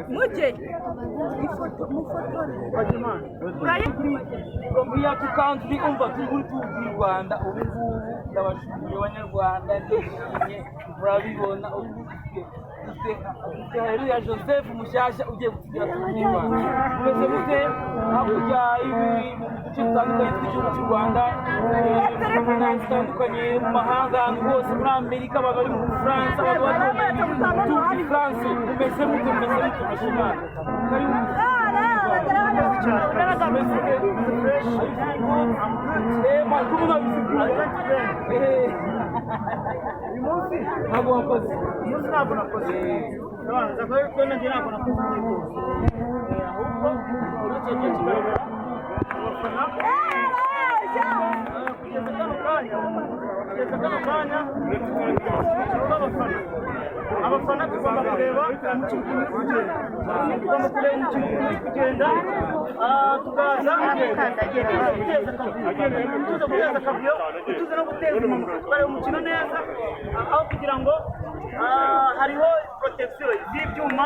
Mujye ifoto mufotore. From here to country, umva, turi muri Tour du Rwanda ubu ngubu. Ndabashimiye Abanyarwanda, ndishimye, murabibona. Ubu dufite Areruya Joseph mushyashya ugiye gutsigira Tour du Rwanda. Mumeze mute hakurya mu duce dutandukanye tw'igihugu cy'u Rwanda, mu ntara zitandukanye, mu mahanga, ahantu hose, muri Amerika, abantu bari mu Bufaransa, abantu bari muri Tour de France, mumeze mute? Mumeze mute? Murashimana. Karibu. Mumeze mute? Man, kumwe nabizi. Uyu munsi Ntabwo wakoze. Uyu munsi ntabwo nakoze. Ndabanza ko nanjye ntabwo nakoze imyitozo. Ahubwo uretse igihe kigaragara abafana, kugeza kano kanya abafana tugomba kureba umukino ukuntu uri kugenda, tugomba kureba umukino ukuntu uri kugenda, tukaza guteza akavuyo, tuza guteza akavuyo, tuza no guteza impanuka. Tukareba umukino neza, aho kugira ngo hariho protection z'ibyuma,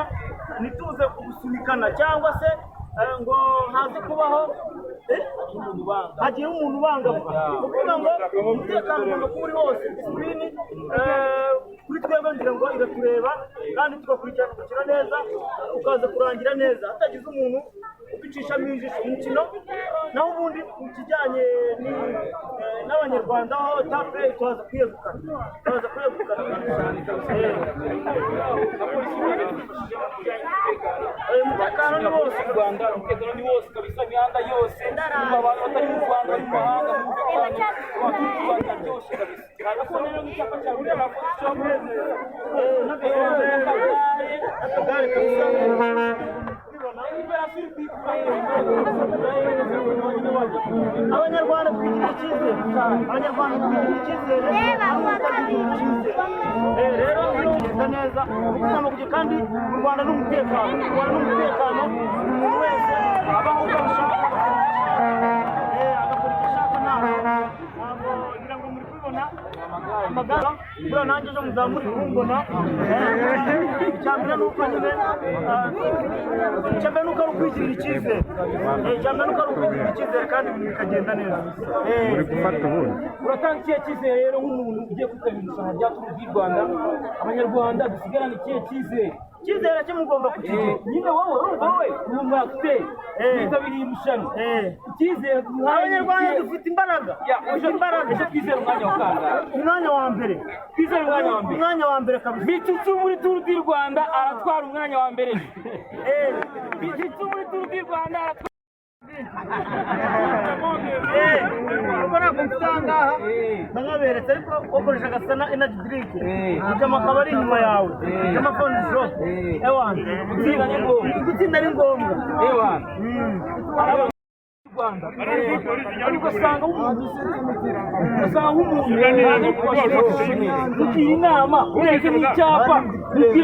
ntituze gusunikana cyangwa se ngo haze kubaho hagira umuntu ubangama. Ni ukuvuga ngo umutekano ugomba kuba uri hose, discipline kuri twebwe ngira ngo iratureba, kandi tugakurikirana umukino neza, ukaza kurangira neza hatagize umuntu ubicishamo ijisho umukino. Naho ubundi mu kijyanye n'Abanyarwanda, aho étape turaza kwiyegukana. Na Polisi y'u Rwanda idufashije mu bijyanye n'umutekano. Umutekano ni wose. Mu Rwanda umutekano ni wose kabisa, imihanda yose. Umva, abantu batari mu Rwanda, bari mu mahanga, mu mutekano wa Tour du Rwanda byose kabisa. Ariko rero n'icyapa cya Rurema Shop N'akagare, n'akagare kabisa. Abanyarwanda twigirira icyizere, Abanyarwanda twigirira icyizere, twigirira icyizere. Rero iyo ugenda neza ugomba kujya, kandi mu Rwanda ni umutekano, mu Rwanda ni umutekano, umuntu wese abaho uko abishaka, agakora icyo ashaka. Ntabwo ngira ngo muri kubibona amagare, buriya nanjye ejo muzaba muri kumbona. Icya mbere ni uko nyine, icya mbere ni uko ari ukwigirira icyizere. Icya mbere ni uko ari ukwigirira icyizere kandi ibintu bikagenda neza. Uri gufata ubundi. Uratanga ikihe cyizere rero nk'umuntu ugiye kwitabira irushanwa rya Tour du Rwanda? Abanyarwanda dusigarane ikihe cyizere? Icyizere cyo mugomba kukigira. Nyine wowe urumva, wowe uri umu acteur witabiriye irushanwa, icyizere duhaye Abanyarwanda dufite imbaraga, dufite imbaraga. Ejo twizere umwanya wa kangahe? Umwanya wa mbere. Twizere umwanya wa mbere. Umwanya wa mbere kabisa. Mitsutsu muri Tour du Rwanda aratwara umwanya wa mbere. Mitsutsu muri Tour du Rwanda aratwara. Ubwo ntabwo mfite aha ngaha ndanaberetse, ariko wakoresha agasana energy drink, ujama akaba ari inyuma yawe, jama phone shop, ewana. Gutsinda ni ngombwa. Gutsinda ni ngombwa. Ewa Rwanda, ariko ugasanga nk'umuntu ntabwo ari kubasha, mugira inama, mwereke n'icyapa, mubwire.